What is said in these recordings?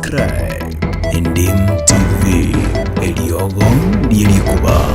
Subscribe Endim TV, eriogo rie rikuba.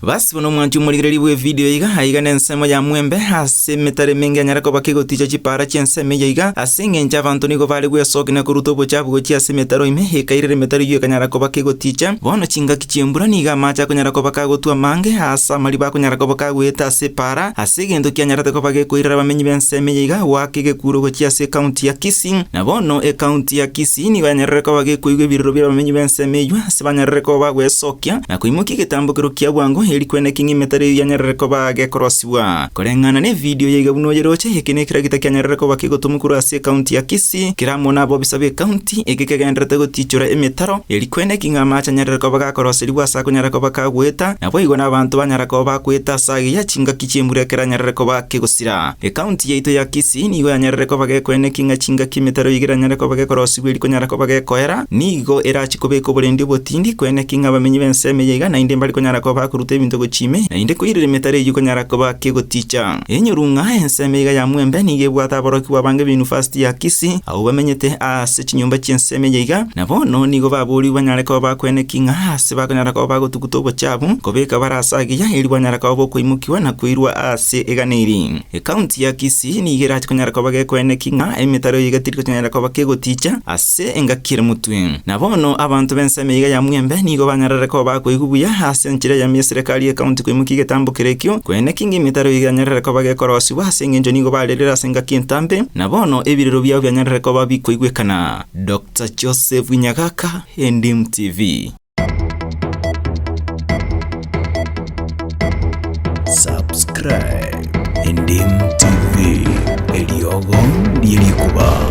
Basi bono omwanchi omorigereria bw'evidio iga aiga nensemo ya mwembe ase emetaro emenge anyare koba kegoticha chipaara chi'ensemo eyio iga, ase engencho abanto nigo bare gwesokia na koruta obochafu gochia ase emetaro ime, ekairera emetaro eyio ekanyara koba kegoticha. Bono chingaki chi'embura nigo amache akonyara koba kagotwa amange aase amariba akonyara koba kagoeta ase epaara, ase egento kianyarete koba gekoirera abamenyi b'ensemo eye iga goaka egekuro gochia ase ekaunti ya Kisii. Na bono ekaunti ya Kisii nigo yanyarire koba gekoigwa ebirero bi'abamenyi b'ensemo eyio ase banyarire koba bagwesokia na koimokia egetambokero kia bwango eri kweneki ng'a emetaro eyio yanyarire koba gekorosigwa. Koreng'ana nevidio eye iga buna oyeroche, eke nekeragita kianyarire koba kegotomwa korwa ase ekaunti ya Kisii kere amo nabobisa b'ekaunti eke kegendererete gotichora emetaro eri kweneki ng'a amache anyarire koba gakoroserigwa ase akonyara koba kagoeta, naboigo nabanto banyara koba bakoeta ase agiya chingaki chi'embura ekero anyarire koba kegosira. Ekaunti yaito ya Kisii nigo yanyarire koba gekweneki ng'a chingaki emetaro eyio eranyare koba gekorosigwa eri konyara koba gekoera, nigo erachi kobeka oborendi obotindi kweneki ng'a abamenyi b'ensemo eye iga naende mbari konyara koba bakoruta ebinto gochia ime, naende koirera emetaro eyio konyara koba kegoticha. Enyoru ng'a ensemo iga ya Mwembe nigo ebwate aborokigwa abange b'Yunivasiti ya Kisii abwo bamenyete ase chinyomba chi'ensemo eye iga, na bono nigo baborigwe banyare koba bakweneki ng'a ase bakonyara koba bagotuguta obochabu, kobeka bare ase agiya erio banyare koba bokoimokiwa na koirwa ase eganeri. Ekaunti ya Kisii nigo erache konyara koba gekoeneki ng'a emetaro eye iga teri konyara koba kegoticha ase engaki ere motwe. Na bono abanto b'ensemo iga ya Mwembe nigo banyarare koba bakoigwa buya ase enchera eyemo y'eserekari y'ekaunti koimokia egetambo kere ekio koeneki ng'a emetaro iga yanyarare koba gekorosigwa ase engencho nigo barerire ase engaki entambe na bono ebirero biabo bianyarare koba bikoigwekana. Doctor Joseph Nyagaka, Endim TV. Subscribe Endim TV, eriogo rie rikuba.